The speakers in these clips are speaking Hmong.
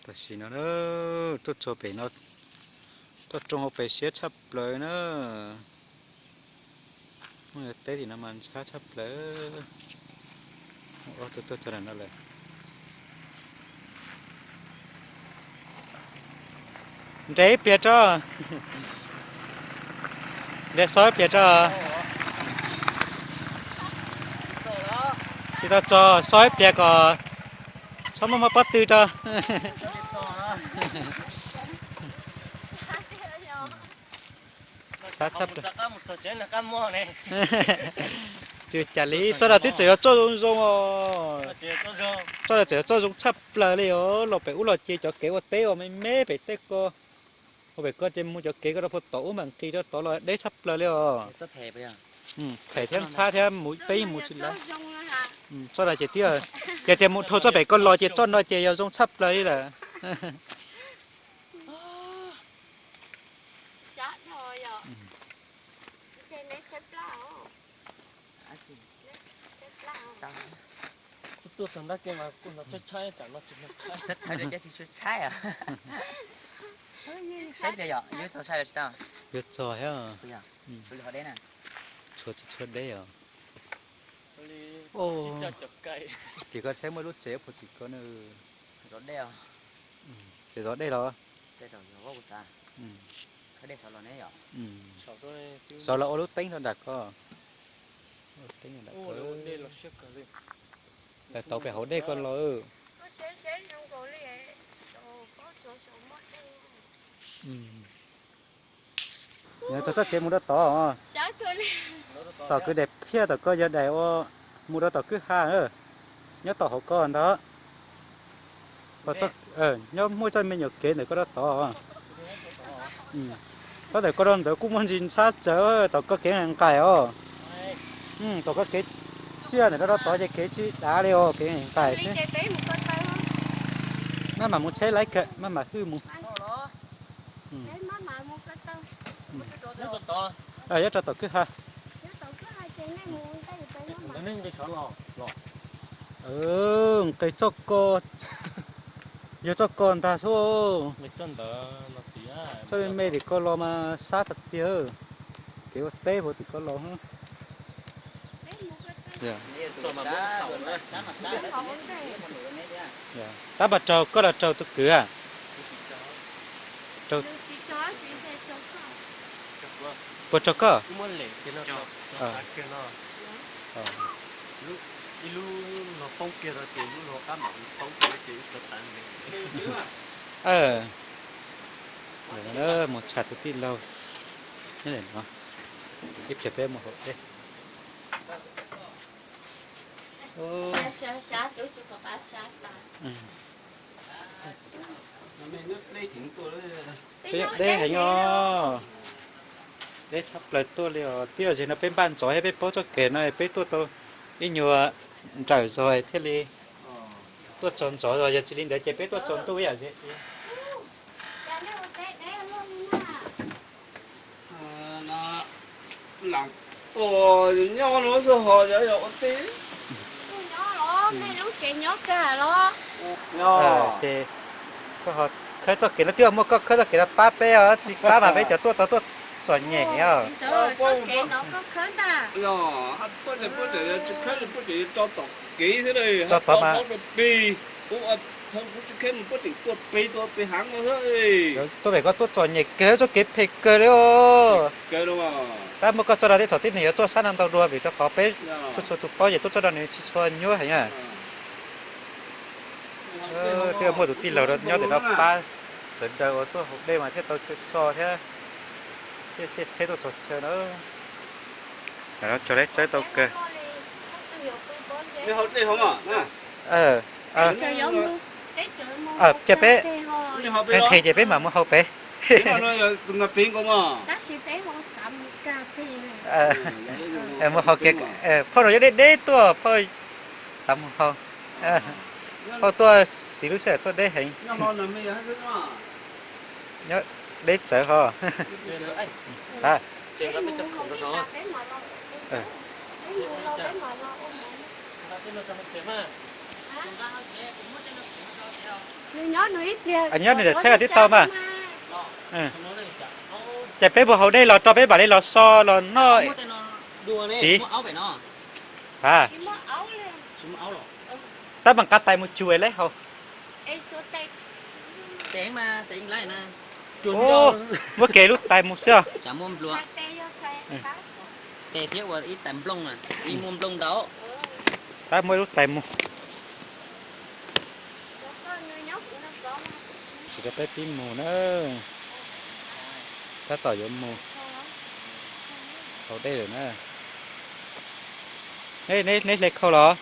Tam sim no tuaj txog pem no, toj roob hauv pes siab tshaj plaws na. Muaj teb tim no mas ntxhab tshaj plaws. Ob tug tuaj txog no lawm. Nres ib pliag tso. Nres so ib pliag tso. Tsis tau txog, so ib pliag kom txhob muaj mob pob tw tso. Xav tshaj plaws. Tsis ua cas li, txoj no twb tseem yog txoj zoo zoo os. Txoj no tseem yog txoj zoo tshaj plaws li os. Los pem ub los ces cov kev ua teb uas me me pem tej ko, ua pem ko ces mus cov kev ko rau puag tom ub mam nqis rau tod los deb tshaj plaws li os. Phem thiab ntxhab thiab mus peb yeej mus tsis laib. Txoj no ces tias, ces tias mus dhau txoj pem ko los ces txoj no ces yog zoo tshaj plaws li lawm. Tuaj txog nrab kev mas kuj hnov tshaib tshaib, tsam no tsis hnov tshaib. Saib tias yog yuav txog sai los tsis tau. Yuav txog thiab. Tshuav tsis tshuav deb os. Tim ko saib muaj lub tsev puag tim ko na. Tsev zov dej los? Xav los ua lub teeb rau nram ko. Tau pem hauv dej ko los. Nyob txog txoj kev mus rau tod, tom kwv daim phiaj tom ko yog daim ua mus rau tom kwj ha, nyob tom hauv ko ntag. Nyob muaj txoj me nyuam kev ntawm ko rau tod. Txoj ntawm ko rau ntawd kuj muaj ntsis ntxhab tsawv, tom ko kev nqaim os. Tom ko kev tsiaj ntawm no rau tod ces kev tsis dav li os, kev nqaim xwb. Maj mam mus tsheb laib kawg, maj mam hwj mus. Nyob rau tom kwj ha. Nqis txoj ko, yog txoj ko ntag xwb. Txoj me me tim ko los mas sab tas tiag. Kev ua teb puag tim ko los. Tab mas raug koj los raug tus kwv a? Puas raug koj? Mus tshaj tus tij laug no, ib pliag peb mus hauv dej. Peb deb heev os. Deb tshaj plaws tuaj li os. Twb yog zaum no peb npaj ntxov thiab peb paub txoj kev no peb tuaj tau ib nyuag nrawm zog thiaj li tuaj txog ntxov zog, yog tsis li ntawd ces peb tuaj tsaus ntuj ib yam li. Lam tuaj nyob no xwb ho yog ua teb. Ces koj ho khawb txoj kev no, twb yog muaj koj khawb txoj kev no pab peb os, tsis pab mas peb cov tuaj tau tuaj txom nyem os. Tso tom mas. Tuaj pem koj tuaj txom nyem kawg, txoj kev phem kawg li os. Tab muaj koj txoj no tej thaum tib neeg yuav tuaj sab no ntau dua vim rau qhov peb txhua txhua tus paub ces tuaj txoj no nws tsis tshua nyuaj heev na. Twb muaj tus tij laug nyob ntawm no pab sawv daws uas tuaj hauv dej mas thiaj tau chaw so thiab, thiaj caij tsheb tuaj txog chaw na. Ntawm no tso leb txawb tau kawg. Cia peb nqhis ces peb mam mus hauv pem. Mus hauv kev, phauj no yuav deb deb tuaj, phauj xav mus hauv. Phauj tuaj siv lub sij hawm tuaj deb heev. Nyob deb tsawv ho. Nyob nws tsheb tib tau mas. Ces peb mus haus dej los rau peb mam li los so los noj. Txiv, a, tab meeg qab tais mus tsuas lawm haus. Muab kev lub tais mus xwb os. Tab muab ib lub tais mus. Tsis rau peb pib mus na. Tab tom yuav mus haus dej lawm na. Neb hle khau los?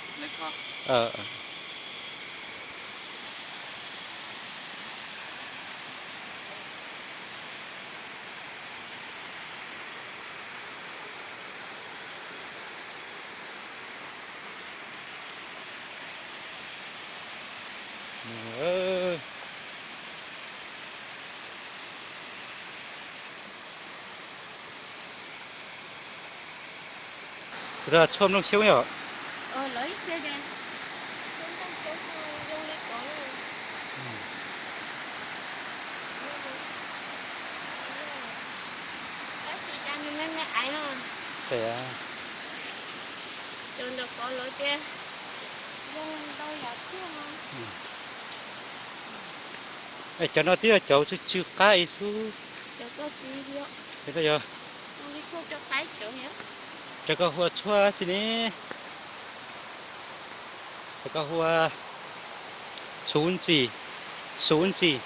Kuv rau tshuaj nplooj xyoob yom. Cov no twb yog cov tsw tsw qab ib xwb. Yog, cov koj hu ua tshuaj tsi ne? Cov koj hu ua xuv ntxim, xuv ntxim,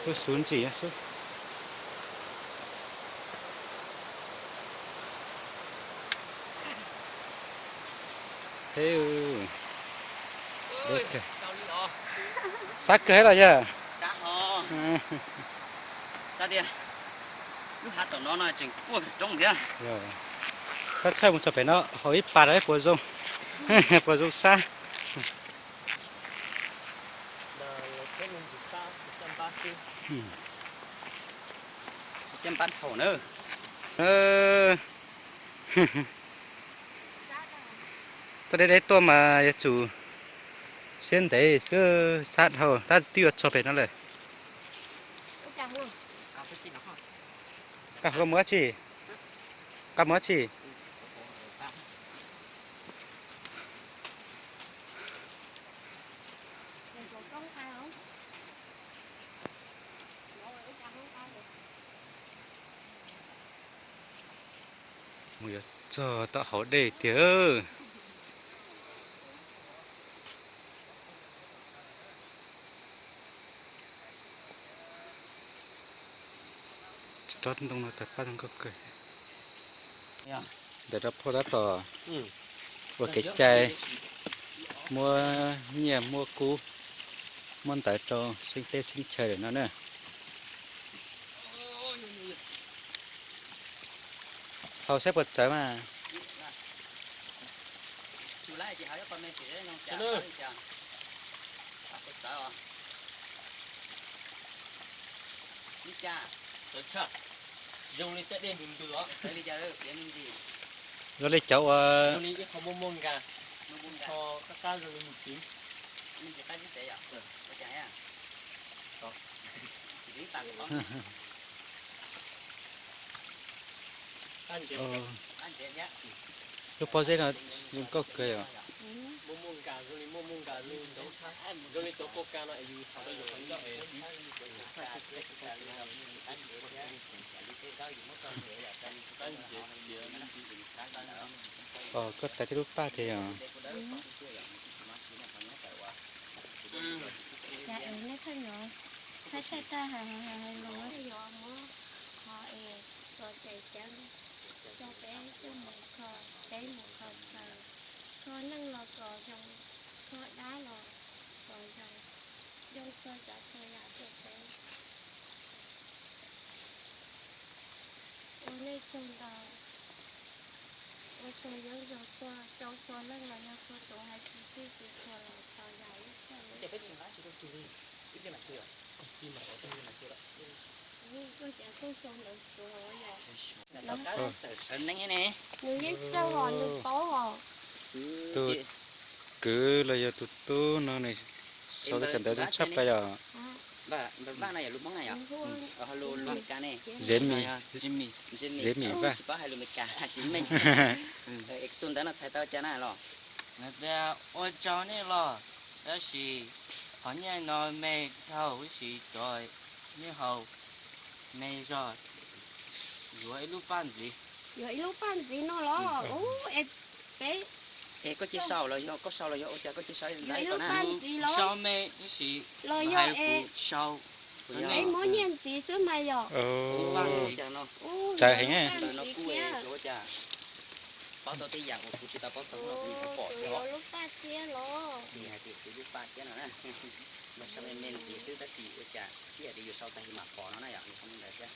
hu xuv ntxim xwb. Sab kawg los yog? Koj tshawj mus txog pem no haus ib pas rau puas zoo, puas zoo sab. Tuaj deb deb tuaj mas yuav tsum siab ntev xwb, sab dhau tab twb yuav txog pem no lawm. Koj mus dab tsi? Koj mus dab tsi? Mus yuav txog tom hauv dej tiag. Tsob ntoo no tawg paj zoo nkauj kawg. Ntawm rau phauj tab tom ua kev cai, muab nyiaj muab kub, muab ntawv rau xeeb teb xeeb chaw lawm no na. Haus saib puas txawv mas. Zoo li cov ua, lub pob zeb no zoo nkauj kawg yom. Koj tais tej lub paj tiag yom. Thaij tag tag hais hais hais los yog muab qhov es txom tseem ceeb rau peb coj mus kho, peb mus kho chaw, kho neej los kom zoo, kho dab los kom zoo, zoo txhua tsav txhua yam rau peb. Ua nej tsaug ntau, ua tsaug yeeb zoo txhua rau txhua leej los yog txhua tus hais tsis txij tsis txhua los txog yam ib txhia li. Kuj ces kuj xyoo ntawd tsuav yom. Nws yeej txawj hos nws paub hos. Tus kwv los yog tus tub no nws sau tej cov ntawv zoo tshaj plaws yom. Vaj no yog lus Hmoob na yom? Lus Meskas ne? Zeb mis, zeb mis vaj. Tsis paub hais lus Meskas tsis meej. Es tus ntawd no txhais tau cas na los? Ua tsaug nej los, tab sis qhov nyiaj no me dhau huv si, cov nyiaj haus me zog, yuav ib lub paj ntxiv. Yuav ib lub paj ntxiv no los? Ub, es peb, es koj cia sau los yog, koj sau los yog ua cas koj cia sau ib lub paj ntxiv los? Sau me ib si los yog es kuv sau, peb muab nyiaj ntxiv xwb mas yog. Txawv heev. Paub tau tej yam uas kuv tsis tau paub txog no kuv yuav pom thiab. Lub paj thiab los? Ces hais tias kuv lub paj thiab no na. Mas sau me me ntxiv xwb tab sis ua cas ib yam li yus sau tag li mam pom no na yom, nws qhov ntawd thiab.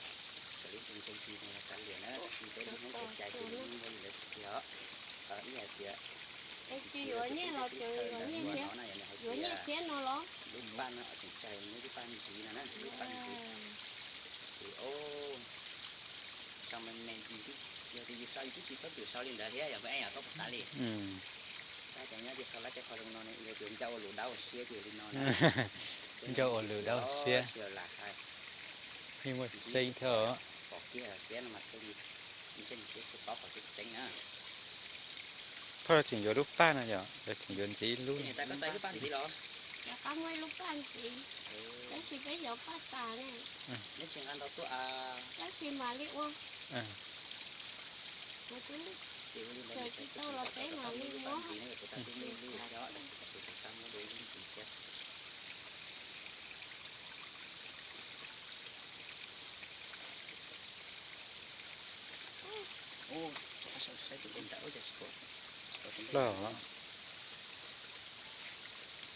Raws li tus ntseeg tsis ntseeg los kav liam na, tab sis peb lub hnub peb caiv ces nws yeej muaj li ntawd tiag os. Ib yam tias es tsis yuav nyiaj los ces yuav nyiaj thiab, yuav nyiaj thiab no los? Lub paj no tseem tsawg, muab lub paj ntxiv no na, lub paj ntxiv. Ces o, sau me me ntxiv, yog tias yus sau yus twb tsis txhob txwm sau li ntawd thiab yog peb yam koj puas xav li. Tab cov nyob ces sau lab tej qhov zoo no ne, yog tias ncauj ua lus dawb ua siab ces li no na. Ncauj ua lus dawb ua siab. Yeej muaj tseeb thiab os. Pom kiag thiab no mas thiaj li ntseeg thiab thiaj paub qhov tseeb tseeb na. Phauj, tseem yuav lub paj no yom, yog tseem yuav ntxiv ib lub. Rov qab muaj ib lub paj ntxiv, tab sis peb yuav paj tas ne. Neb tsis nqa ntau tuaj, tab sis mam li ua. Kuv twb kawm tsis tau los peb mam li muab. Los,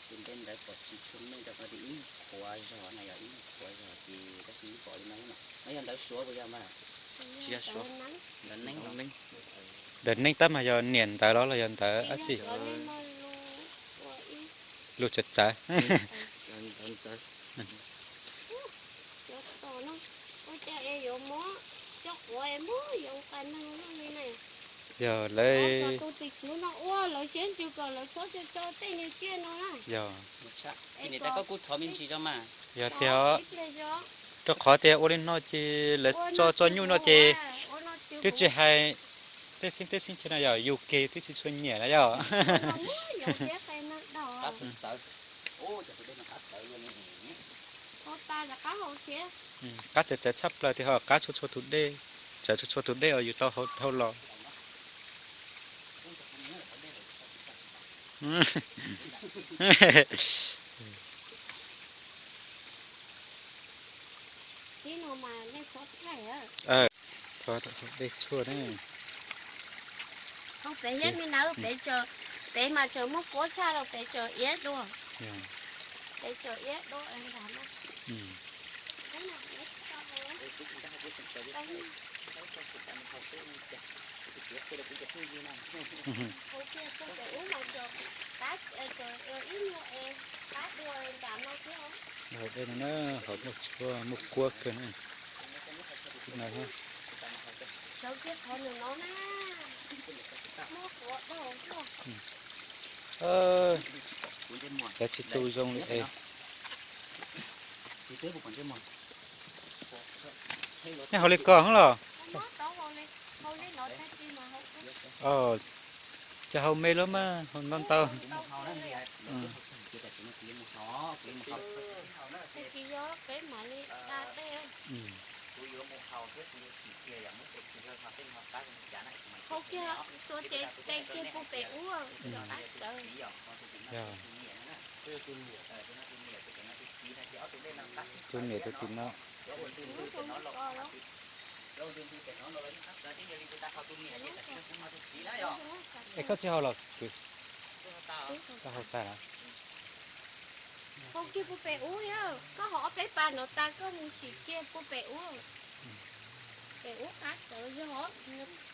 tus ntawd pom tsis tshua meej rau qhov tias ib qhuav zog no yog ib qhuav zog ces tab sis ib pom li no no yog ntawv Suav puas yog mas? Tsis yog Suav. Ntawv Neeb. Ntawv Neeb tab mas yog niam ntawv los los yog ntawv dab tsi? Lus txawv txawv. Yog lawv, yog, yog tiag, rau qhov tias ua li no ces lawv tso tso nyuj no ces twb tsis hais tej xeeb tej xeeb chaw no yog yus kiag twb tsis tshua nyiam na yog. Qab txawv txawv tshaj plaws tias ho qab txhua txhua tus dej, txawv txhua txhua tus dej uas yus tau hau los. Thov dej tshuaj ne. Peb, peb mas tseem muaj kuab tshaj los peb tseem iab dua. Peb tseem iab dua ntag na. Hauv dej no na, hauv muaj tshuaj muaj kuab kawg na. Cov tsis tu zoo li es. Nej hauv li ko los? Ces hauv me lawm mas hauv ntau ntau. Tus niam tus txiv no. Es koj tsis hau los kwv? Koj hau tag lawm. Hau kiag puag pem ub thiab, koj hau ob peb pas no tas koj mus sim kiag puag pem ub. Pem ub qab txawv zog,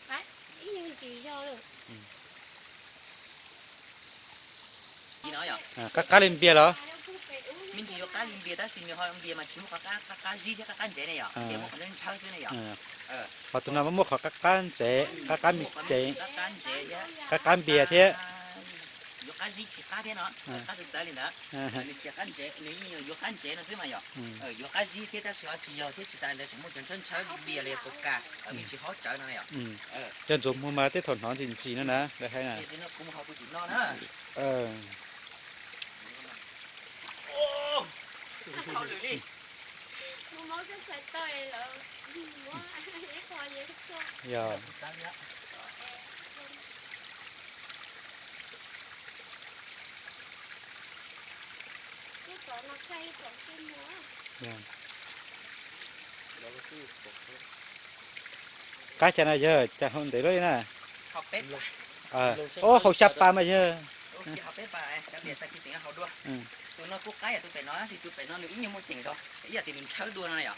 qab ib nyuag ntsis zog lawm. Qab qab li npias los? Me ntsis yuav qab li npias tab sis nws ho npias mas tsis muaj qhov qab, qab qab zib thiab qab qab ntsev ne yom, npias muaj qhov ntshaw xwb ne yom. Qhov tus no muaj qhov qab qab ntsev, qab qab me ceev, qab qab npias thiab. Yuav qab zib tsis qab thiab no, qab txawv txawv li ntawd. Nws tsis qab ntsev, nws yeej yuav qab ntsev no xwb mas yom. Yuav qab zib thiab tab sis ho tsis yog thiab, tsis tas ntawd tseem muaj cov ntshawb ntshawb bias li pos kas, me ntsis hob tsawv no yom. Cov ntsuag muag mas tej thaum hnov ntxim ntxim no na, lawv hais na. Kuv mus haus tus tim no na. Yog. Qab cas na yawg, cas haus ntev lawm na? Ob, haus xya pas mas yawg. Tus no kuj qab yam tus pem no, tab sis tus pem no nws ib nyuag muaj ceem zog, ib yam tias nws ntshawb dua no na yom.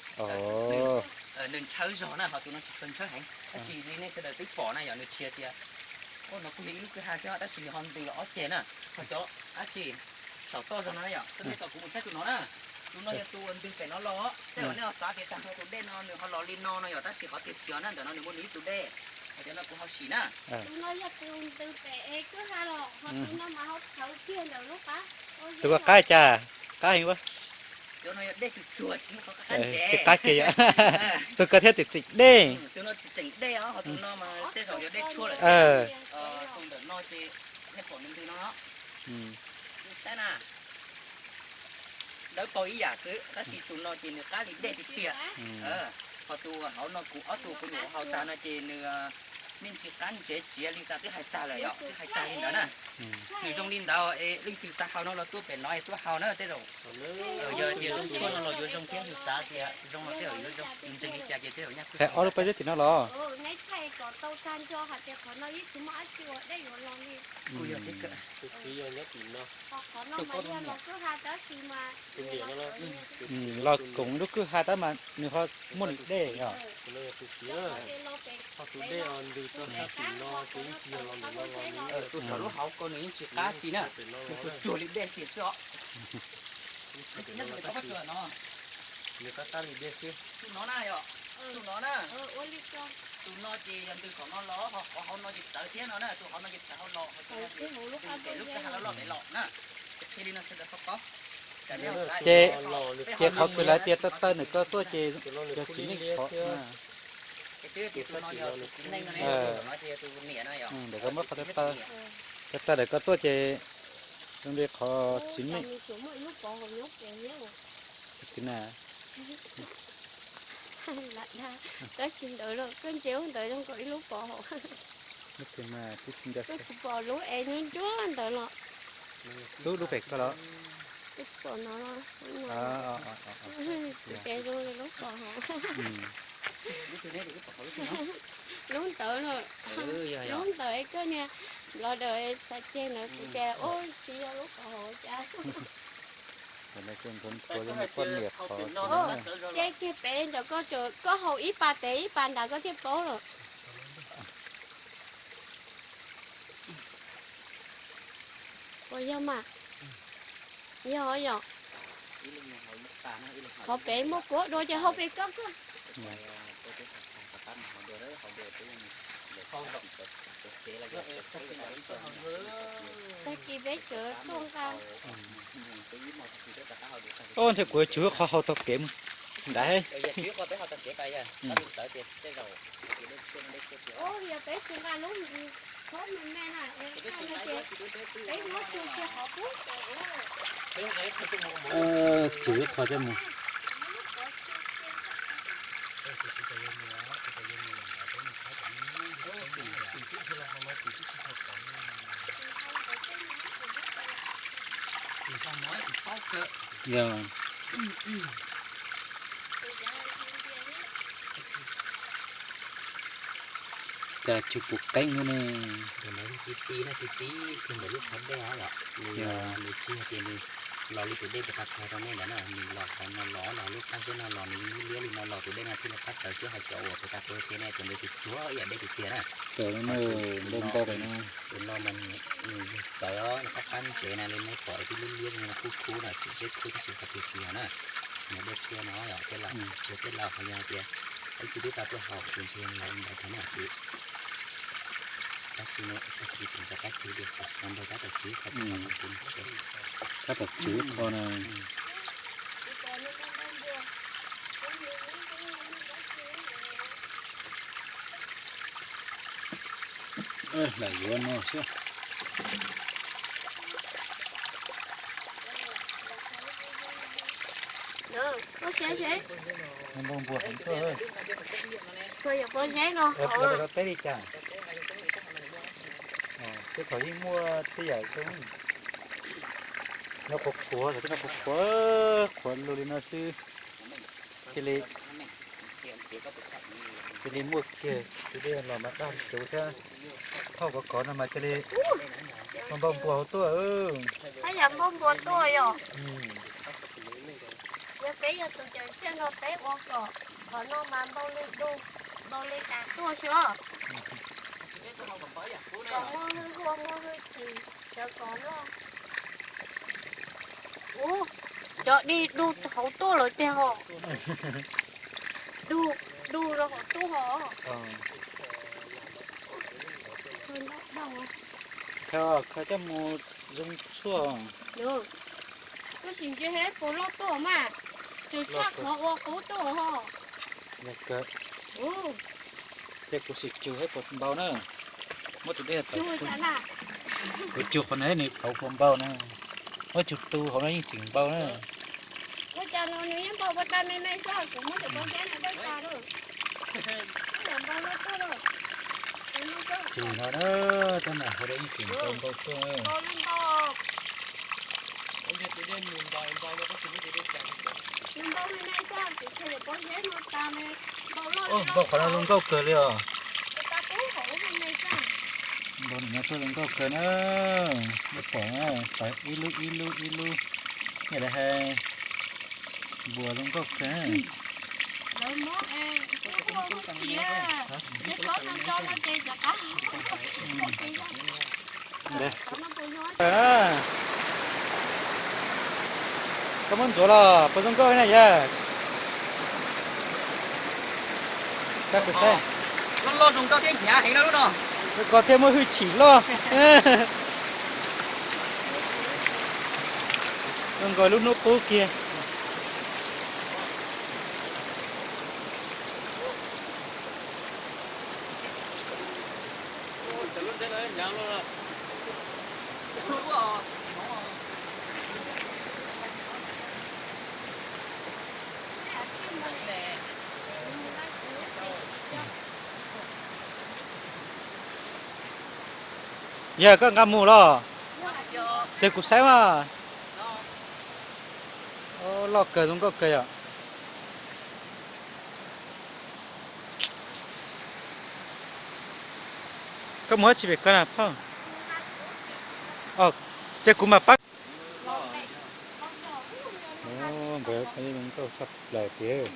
Nws ntshawb zog na, ho tus no tsis tshawb heev, tab sis li nej sawv daws twb pom na yom, nws rhiav tias, no kuj yog ib lub kwj ha thiab tab sis nws ho ntws los ob ceg na, ho cov dab tsi saum toj zog no na yom, tej thaum kuv mus saib tus no na, tus no yog tus uas ntws pem no los, tej zaum nej ho xav tias tag nrho tus dej no nws ho los li no no yom, tab sis qhov tiag tsis yog na, ntawm no nws muaj nws ib tug dej, ho cov no kuv ho sim na. Tus no yog tus ntws pem kwj ha los, ho tus no mas ho txhawv kiag ntawm lub qab. Tus ko qab cas? Qab heev ua. Cov no yog dej tsuag tsuag, tsis muaj qhov qab ntsev. Tsis qab kiag yom. Tus ko thiaj tseem tseem dej. Tus no tsis tseem dej os, ho tus no mas tej zaum yog dej tshuaj lawm. Tus ntawm no ces nej pom nws ntws no. Saib na, dawb paug ib yam xwb, tab sis tus no ces nws qab li dej tiag tiag. Ho tus hauv no kuv ob tug kuv nyuam qhuav haus tag no ces nws me ntsis qab ntsev tsiav li tas twb hais tag lawm yom, twb hais tag li ntawd na. Nws zoo li ntawd es leej twg xav haus no los tuaj pem no es tuaj haus na tej zaum. Yog tias zoo tshuaj no los yuav zoo thiab, nws xav tias zoo no tej zaum yuav zoo, nws ntseeg li cas ces tej zaum nyaj. Hais ob lub peb zeb tim no los. Los koom lub kwj ha tab mas nws ho muaj nws dej yom. Tus saum lub hauv ko nws yeej tsis qab tsi na, nws tsuag tsuag li dej tiag xwb os. Tus no na yom, tus no na, tus no ces yog ntws saum no los ho qhov hauv no ces txawv thiab no na, tus hauv no ces txawv hauv los, pem lub kwj ha loj loj pem los na. Qhia li no sawv daws paub. Ces, ces qhov kws lawv tias taw taw ntawm ko tuaj ces yog txiv neej qhov. Ntawm ko muab qhov taw taw, taw taw ntawm ko tuaj ces zoo li qhov txiv neej. Tab sis ntawd los koj ntsia ntawd zoo nkaus ib lub pov hauv. Koj tsis pom lub es ntsuab ntsuab ntawd los. Lub, lub pem ko los? Koj tsis pom no los? Tus pem zoo li lub pov hauv. Lub ntawd los, lub ntawd es koj niag nplog daws txhais ceg ntawd kuv tias ua tsis yog lub pov hauv cas. Ces kiag pem ntawm koj, koj haus ib pas pem ib pas nrad koj thiaj paub lawm. Puas yog mas? Yog yom. Qhov pem muaj kuab dua ces haus pem koj koj. Tag kis peb cov tuaj nqa. Ub, ntshe kuv tsum qhov haus tau kev mus nrad. Yog peb tsis nqa lub khob me me na, peb muab tsuj kiag qhov pub. Tsum qhov coj mus. Yog. Cas tsis pom qeeb no ne. Tus no ti ti na, ti ti kiag ntawm lub qhov dej os yom. Nws, nws tsis hais tias nws los li tus dej puag ta qhov rau nej ntawd na, nws los qhov no los, los lub qab zeb no los, nws liab li no los tus dej no thiaj li qab txawv xwb. Ho cov uas puag ta qhov tias nej tus ntawd tus tsuag ib yam dej tiag tiag na. Tus no mas nws yog txawv os, nws qab qab ntsev na, li nej pom tib lub liab li no khub khub na, tsis seb khub tab sis qhov tiag tsis yog na. Nws dej tshuaj no yom, tej laus, tej laus qhov yog tias ib txwm twb tau tuaj haus ces ntshe yog li ntawd tag na kwv. Tab tom tswv qho na. Lam yuav no xwb. Npau npua heev tuaj. Peb li cas? Tej thaum yeej muaj tej yam zoo. No qhuav qhuav, tej no qhuav qhuav, qhuav lug li no xwb. Cia li, cia li muaj kiag tus dej los mas daj li tus thiab. Thauj kov kov no mas cia li npau npua hauv tuaj. Tab yam npau npua tuaj yom. Yog peb yog tus cawm seej no peb ua kom qhov no mas npau li dub, npau li tas tuaj xwb os. Kom muaj hwj huaj muaj hwj chim, sawv kom loj. Ub, cov dej dub hauv tuaj lawm tiag hos. Dub, dub rau hauv tuaj hos. Khaws, khaws coj mus zoo tshuaj. Tab sis ntshe hej puas loj tuaj mas, tsuas tshaj qhov ua qub tuaj hos. Ces kuv sim tsum hej puas npau na. Muab tus dej, kuv tsum qhov no nws qhov puas npau na. Muab tsum tu hauv no yeej tseem npau na. Tsum no na, tab mas hauv no yeej tseem npau npau tuaj. Npau qhov no zoo nkauj kawg li os. Npau no tuaj zoo nkauj kawg na. Nej pom na, ib lub ib lub ib lub, nej lawv hais npua zoo nkauj kawg. Koj muab ntxuav los puas zoo nkauj na yawg? Koj saib, loj loj zoo nkauj thiab hnyav heev na lub no. Koj thiaj muaj hwj chim loj. Zoo nkaus lub hnub qub kiag. Yog koj nqa mus los? Ces kuv saib mas. Loj kawg zoo nkauj kawg yom. Koj mus dab tsi pem ko na phauj? Ces kuv mam pab. Nkauj tshaj plaws tiag.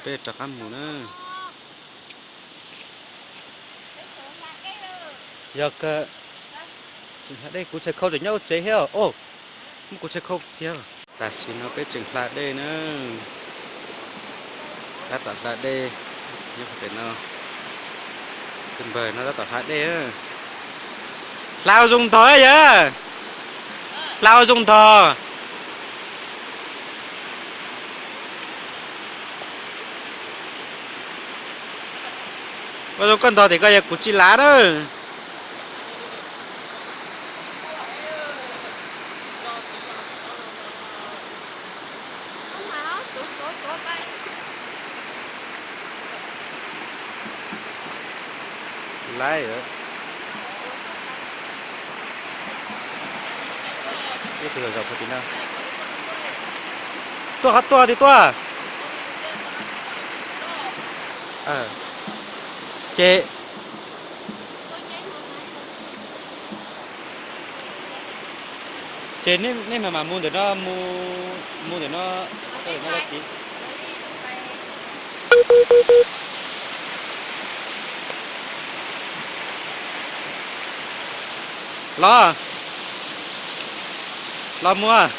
Peb rov qab mus na. Yog kawg, tseem hla dej, kuv tshais khau tseem nyob hauv tsev thiab. Muab kuv tshais khau kiag. Tam sim no peb tseem hla dej na. Tab tom hla dej nyob qhov pem no. Tus npawg no tab tom hla dej. Hla ua zoo ntog yawg. Hla ua zoo ntog. Ua zoo koj ntog tim ko, yog kuv tsis lav na. Laib. Tuaj qhov tuaj tim tuaj. Ces, ces nej mam mam mus ntawm no, mus ntawm no, mus ntawm no. Los, los mus.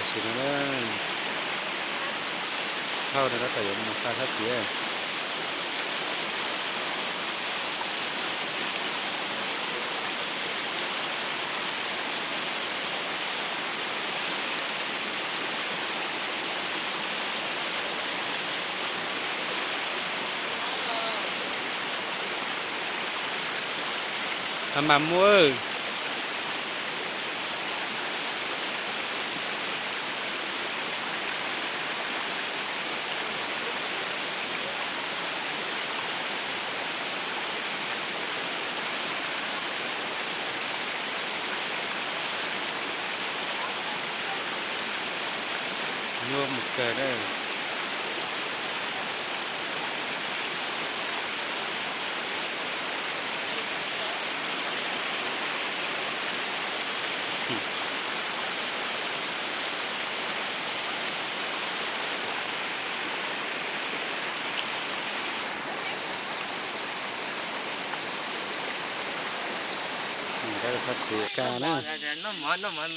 Tsheb no, thauj no tab tom yuav mus xa sab tid. Mas mas muaj. Nyuaj mus kawg na. Noj mov, noj mov,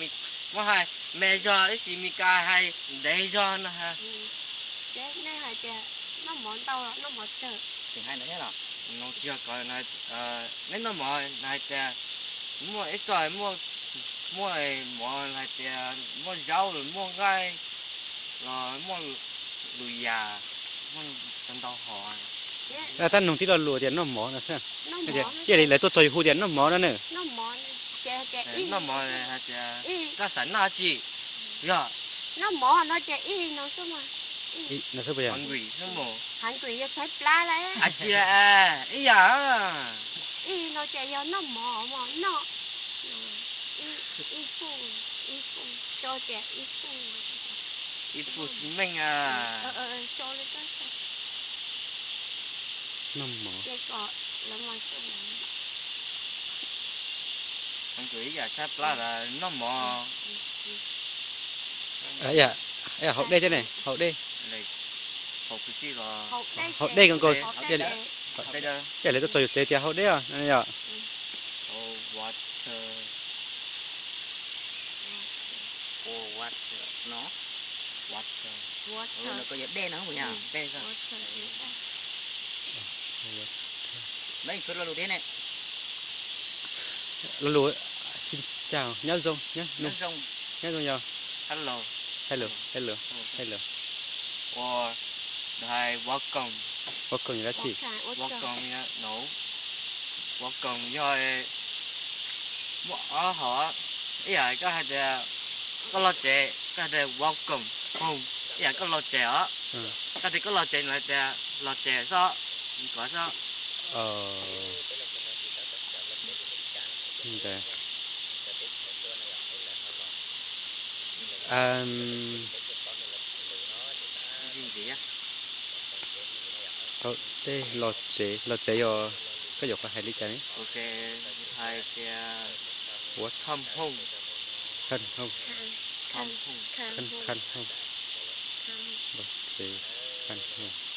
muab hais me zog ib sim Mes Kas hais ntev zog no. Nej hais tias noj mov ntau los noj mov tsawg? Tsis hais ntawd thiab los? Nws tsis yog ko, neb noj mov hais tias muaj ib txoj muaj, muaj mov hais tias muaj zaub los muaj nqaij los muaj lwm yam, muaj ntau hom. Tab nug tib lo lus tias noj mov no xwb. Ib yam li lawv tuaj txog yus hu tias noj mov no na. Noj mov hais tias koj xav noj tsi? Yog noj mov no ces ib no xwb mas. Hungry, hungry yog tshaib plab lawm. Ib yam. Ib no ces yog noj mov mas noj. Ib, ib fuj, ib fuj, so tias ib fuj. Ib fuj tsis meej. So li koj so. Noj mov. Hungry ib yam tshaib plab los noj mov. Haus dej thiab ne, haus dej. Haus dej nkaus nkaus. Ib yam li tuaj txog yus tsev tias haus dej os no yom. Water. Water no. Water. Water. Dej no. Dej. Neb tshuav lo lus thiab ne. Lo lus xin chào, nyob zoo, nyob zoo, nyob zoo yog hello, hello, hello, hello. Ua hais welcome. Welcome yog dab tsi? Welcome no. Welcome yog muaj ob hom. Ib yam koj hais tias koj los tsev, koj hais tias welcome home. Ib yam koj los tsev os. Koj tias koj los tsev no hais tias los tsev xwb, kov xwb. Haus dej, los tsev, los tsev yog koj yuav qhov hais li cas ne? Hais tias come home. Come home. Come home. Come home. Los tsev, come home.